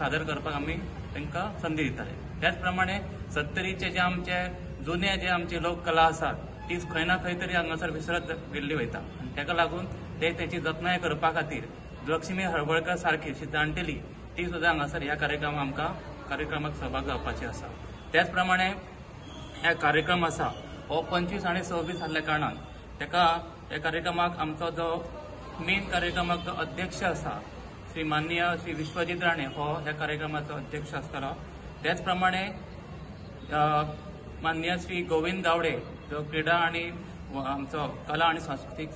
सादर करपाक आमी तांकां संदी दितले. त्याच प्रमाणे सत्तरीचे जे आमचे जुने जे आमची लोककला आसात ती खंय ना खंय तरी हांगासर विसरत गेल्ली वयता आनी ताका लागून ते तेची जतनाय करपा खातीर लक्ष्मी हरवळकर सारकी अशी जाणटेली ती सुद्दां हांगासर ह्या कार्यक्रमाक आमकां कार्यक्रमाक सहभाग जावपाची आसा. त्याच प्रमाणे ह्या कार्यक्रम आसा हो 25 आनी 26 जाल्ल्या कारणान ताका ह्या कार्यक्रमाक आमचो जो मेन कार्यक्रमाक जो अध्यक्ष आसा श्री माननीय श्री विश्वजीत राणे हो ह्या कार्यक्रमाचो अध्यक्ष आसतलो. त्याच प्रमाणे माननीय श्री गोविंद गावडे जो क्रीडा आनी आमचो कला आनी सांस्कृतीक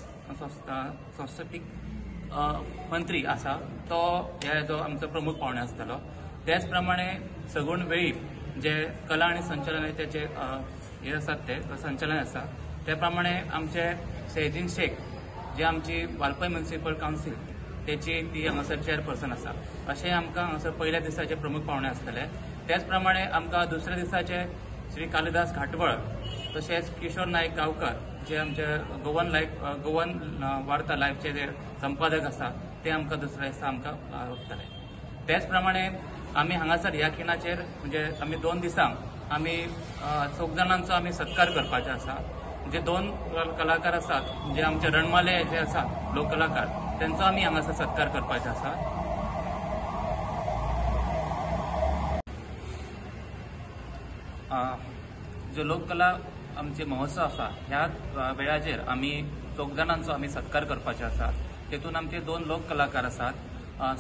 सांस्कृतीक मंत्री आसा तो ह्या जो आमचो प्रमुख पावणे आसतलो. त्याच प्रमाणे सगुण वेळीप जे कला आनी संचालन त्याचे हे आसात ते संचालन आसा. त्या प्रमाणे आमचे सेजीन शेख जे आमची वाळपय म्युनिसिपल कावन्सील तेची ती हांगासर चेअरपर्सन आसा. अशें आमकां हांगासर पयल्या दिसाचे प्रमुख पावणे आसतले. त्याच प्रमाणे आमकां दुसऱ्या दिसाचे श्री कालिदास घाटवळ तशेंच किशोर नायक गांवकर जे आमचे गोवन लायफ गोवन वार्ता लायफचे जे संपादक आसा ते आमकां दुसऱ्या दिसा आमकां वतले. त्याच प्रमाणे आमी हांगासर ह्या खिणाचेर म्हणजे आमी 2 दिसांक आमी चौग जाणांचो आमी सत्कार करपाचे आसा. जे 2 कलाकार आसात जे आमचे रणमाले जे आसात लोककलाकार तेंचो आमी हांगासर सत्कार करपाचे आसा. जो लोककला आमचे महोत्सव आसा ह्या वेळाचेर आमी चौग जाणांचो आमी सत्कार करपाचे आसा. तेतून आमचे 2 लोककलाकार आसात.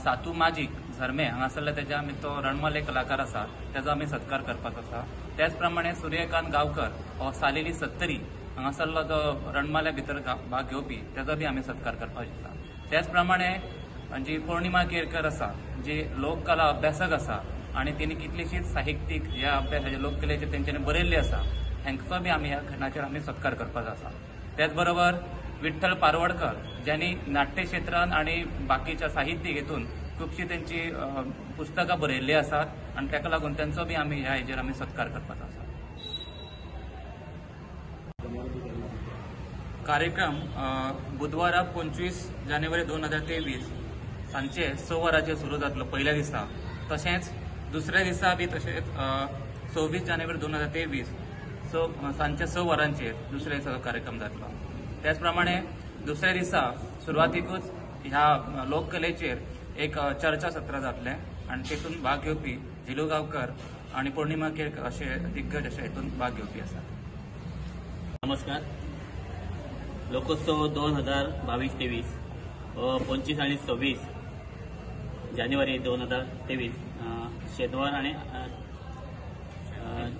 सातू माजीक झरमे हांगासरले तेजे आमी तो रणमाले कलाकार आसा तेजो आमी सत्कार करपाचो आसा. त्याच प्रमाणे सूर्यकांत गांवकर हो सालेली सत्तरी हांगासरलो जो रणमाल्या भितर भाग घेवपी तेजो बी आमी सत्कार करपाचो आसा. त्याच प्रमाणे जी पौर्णिमा केरकर आसा जी लोककला अभ्यासक आसा आनी तेणी कितलीशीच साहित्यीक ह्या अभ्यासाचे लोककलेचे तेंच्यांनी बरयल्ले आसा हांचो बी आमी ह्या खिणाचेर आमी सत्कार करपाचो आसा. त्याच बरोबर विठ्ठल पारवडकर ज्यांनी नाट्य क्षेत्रान आनी बाकीच्या साहित्यीक हेतून खुबशी तेंची पुस्तकां बरयल्ली आसात आनी ताका लागून तेंचो बी आमी ह्या हेजेर आमी सत्कार करपाचो आसा. कार्यक्रम बुधवारा 25 जानेवारी 2023 सांजचे 6 वरांचेर सुरू जातलो पयल्या दिसा. तशेंच दुसऱ्या दिसा बी तशेंच 26 जानेवारी 2023 सांजचे 6 वरांचेर दुसऱ्या दिसा कार्यक्रम जातलो. त्याच प्रमाणे दुसऱ्या दिसा सुरवातीकूच ह्या लोककलेचेर एक चर्चा सत्र जातलें आनी तेतून भाग घेवपी झिलू गांवकर आनी पौर्णिमा केरकर अशे दिग्गज अशे हेतून भाग घेवपी आसात. नमस्कार. लोकोत्सव 2022-23 25 आनी 26 जानेवारी 2023 शेनवार आनी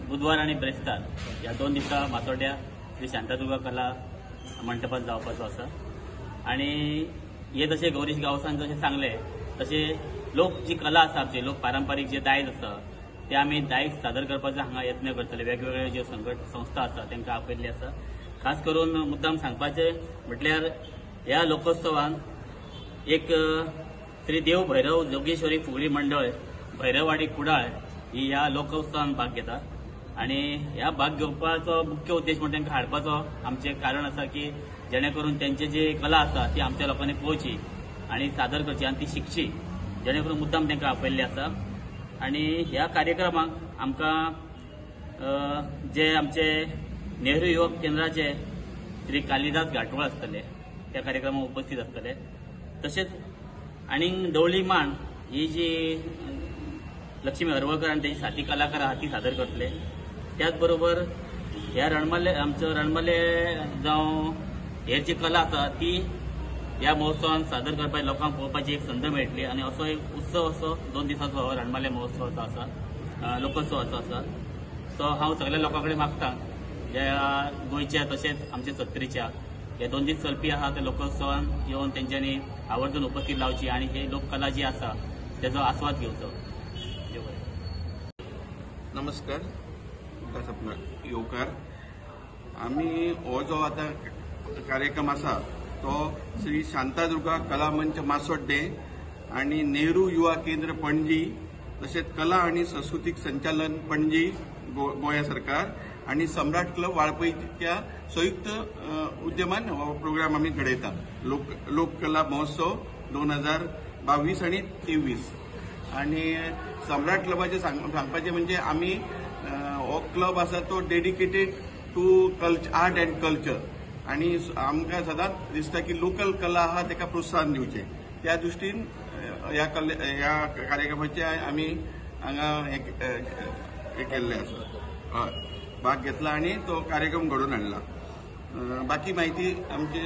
बुधवार आनी ब्रेस्तार ह्या 2 दिसा मातोड्या श्री शांतादुर्गा कला मंटपात जावपाचो आसा. आनी हे जशें गौरीश गांवसान जशें सांगलें तशें लोक जी कला आसा आमची लोक पारंपारीक जे दायज आसा ते आमी दायज सादर करपाचो हांगा यत्न करतले. वेगवेगळे ज्यो संघट संस्था आसा तांकां आपयल्ली आसा. खास करून मुद्दाम सांगपाचें म्हटल्यार ह्या लोकोत्सवान एक श्री देव भैरव जोगेश्वरी फुगडी मंडळ भैरववाडी कुडाळ ही ह्या लोकोत्सवान भाग घेता आनी ह्या भाग घेवपाचो मुख्य उद्देश म्हणजे तांकां हाडपाचो आमचें कारण आसा की जेणे करून तेंची जी कला आसा ती आमच्या लोकांनी पळोवची आनी सादर करची आनी ती शिकची, जेणे करून मुद्दाम तांकां आपयल्ली आसा. आनी ह्या कार्यक्रमाक आमकां जे आमचे नेहरू युवक केंद्राचे श्री कालिदास घाटवळ आसतले त्या कार्यक्रमाक उपस्थित आसतले. तशेंच आनी डवळी मांड ही जी लक्ष्मी हरवळकर आनी तेजी साथी कलाकार आहा ती सादर करतले. त्याच बरोबर ह्या रणमाले आमचो रणमाले जावं हेर जी कला आसा ती ह्या महोत्सवान सादर करपाक लोकांक पळोवपाची एक संद मेळटली आनी असो एक उत्सव असो 2 दिसांचो हो रणमाले महोत्सवाचो आसा, लोकोत्सवाचो आसा. सो हांव सगळ्या लोकां कडेन मागता ज्या गोंयच्या तशेंच आमच्या सत्तरीच्या हे 2 दीस चलपी आसा त्या लोकोत्सवान येवन तेंच्यांनी आवर्जून उपस्थित लावची आनी ही लोककला जी आसा तेजो आस्वाद घेवचो. नमस्कार, सपना येवकार. आमी हो जो आतां कार्यक्रम आसा तो श्री शांतादुर्गा कला मंच मासोड्डें आनी नेहरू युवा केंद्र पणजी तशेंच कला आनी संस्कृतीक संचालन पणजी गोंय सरकार आनी सम्राट क्लब वाळपयच्या संयुक्त उद्यमान हो प्रोग्राम आमी घडयता. लोककला महोत्सव 2022 आनी 23. आनी सम्राट क्लबाचें सांगपाचें म्हणजे आमी हो क्लब आसा तो dedicated to art and culture आनी आमकां सदांच दिसता की लोकल कला आहा ताका प्रोत्साहन दिवचें. त्या दृश्टीन ह्या कार्यक्रमाचे आमी हांगा हें केल्लें आसा, हय, भाग घेतला आनी तो कार्यक्रम घडोवन हाडला. बाकी म्हायती आमची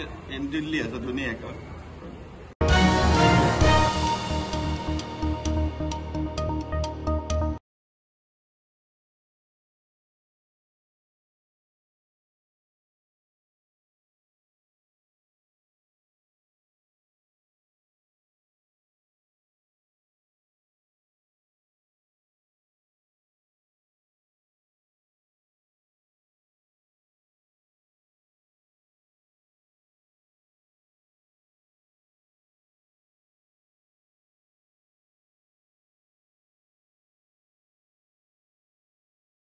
दिल्ली आसा दोनूय हेका.